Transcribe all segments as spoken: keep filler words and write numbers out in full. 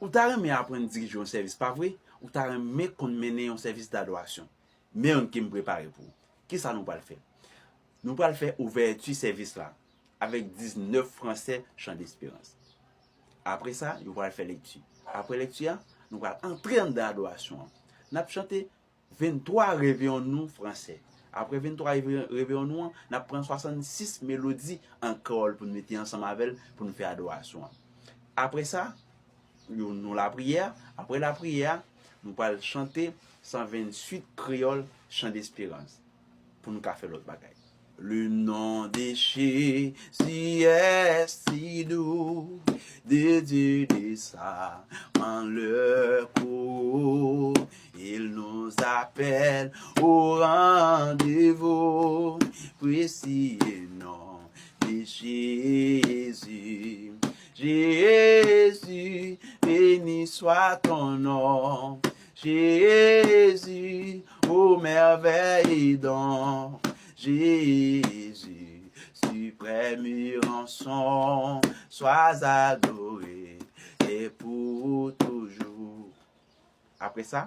Ou ta renmen aprann dirije yon sèvis, pa vre? Ou ta renmen konn mennen yon sèvis dadorasyon? Men youn ke m prepare pou ou. Kisa nou pral fè? Nou pral fè ouvèti sèvis la avèk diznèf fransè Chan Desperans. Apre sa, yo pral fè lekti. Apre lekti a, nou pral antre anndan adorasyon an. N ap chante venntwa Réveillons-nous fransè. Apre venntwa Réveillons-nous an, n ap pran swasannsis melodi an kreyòl pou n mete ansanm avè l pou n fè adorasyon an. Apre sa, yo nou lapriyè. Apre lapriyè a, nou pral chante san venntuit kreyòl Chan Desperans pou nou ka fè lòt bagay. Le nom de Jésus est si doux, de Dieu descend en leur cour. Il nous appelle au rendez-vous, précieux nom de Jésus. Jésus, béni soit ton nom. Jésus, ô merveilleux don. Jésus, suprême rançon, sois adoré et pour toujours. Apre sa,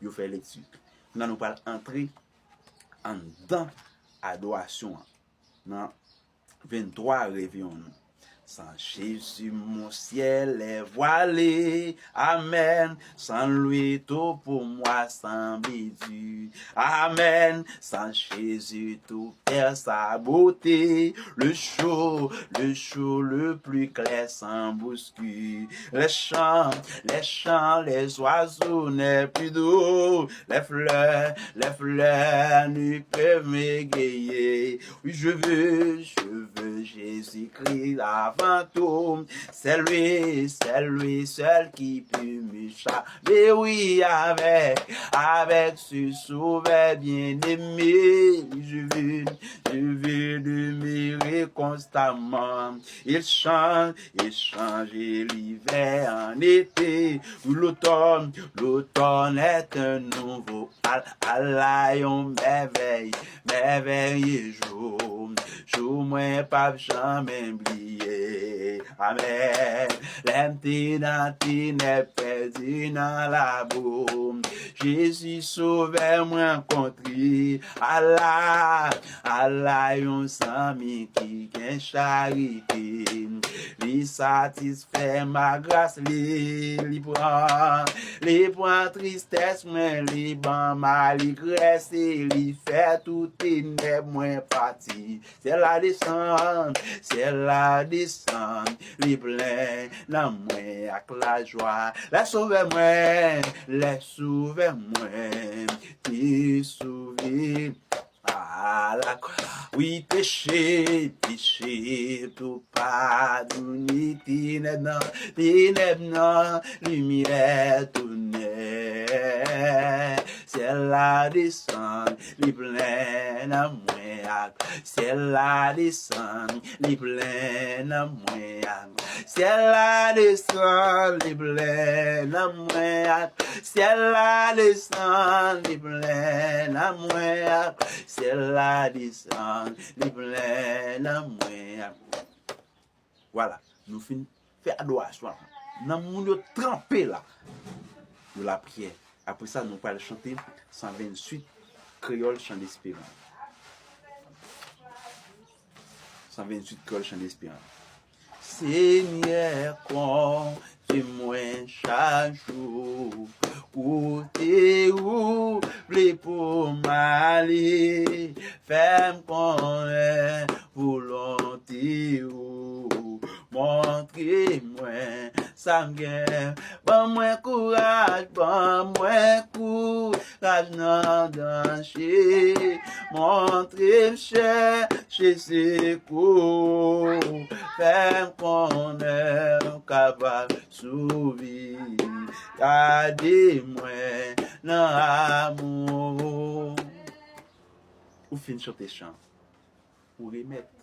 yo fè lekti. Kounye a nou pral antre anndan adorasyon an. Nan venntwa Réveillons-nous. Sans Jésus, mon ciel est voilé. Amen. Sans lui, tout pour moi semble dur. Amen. Sans Jésus, tout perd sa beauté. Le jour, le jour le plus clair semble obscur. Les champs, les champs, les oiseaux n'est plus doux. Les fleurs, les fleurs ne peuvent m'égayer. Oui, je veux, je veux Jésus-Christ avant tout. C'est lui, c'est lui seul qui peut me sauver. Oui, avec, avec ce sauveur bien-aimé, je veux, je veux demeurer constamment. Il change, il change l'hiver en été. L'automne, l'automne est un nouveau al, ala yon mèvèy, mèvèy jou. Jou mwen p ap janm bliye. Amèn. Lè m te nan tenèb, pèdi nan labou, Jezi Sovè mwen kontre. Ala, ala yon zanmi ki gen charite. Li satisfè m ak gras li, li pran, li pran tristès mwen, li ban m aligrès e li fè tout tenèb mwen pati. Syèl la desann, syèl la desann, li plen nan mwen ak lajwa. Lè Sovè mwen, lè Sovè mwen te sove. Ala, wi, peche, peche, tou padonnen, tenèb nan, tenèb nan, limyè tounen. Syèl la desann, li plen nan mwen ak. Syèl la desann, li plen nan mwen ak. Syèl la desann, li plen nan mwen ak. Syèl la desann, li plen nan mwen ak. Syèl la desann, li plen nan mwen ak. Vwala, nou fin fè adorasyon an. Nanm moun yo tranpe la. Yo lapriyè. Apre sa, nou pral chante san venntuit kreyòl Chan Desperans. San venntuit kreyòl Chan Desperans. Senyè, konduit mwen chak jou kote ou vle pou m ale. Fè m konnen volonte ou. Montre mwen sa m gen. Ban mwen kouraj, ban mwen kouraj nan danje. Montre m chèche sekou. Fè m konnen ou kapab sove. Gade mwen nan amou. Ou fin chante chan. Ou remèt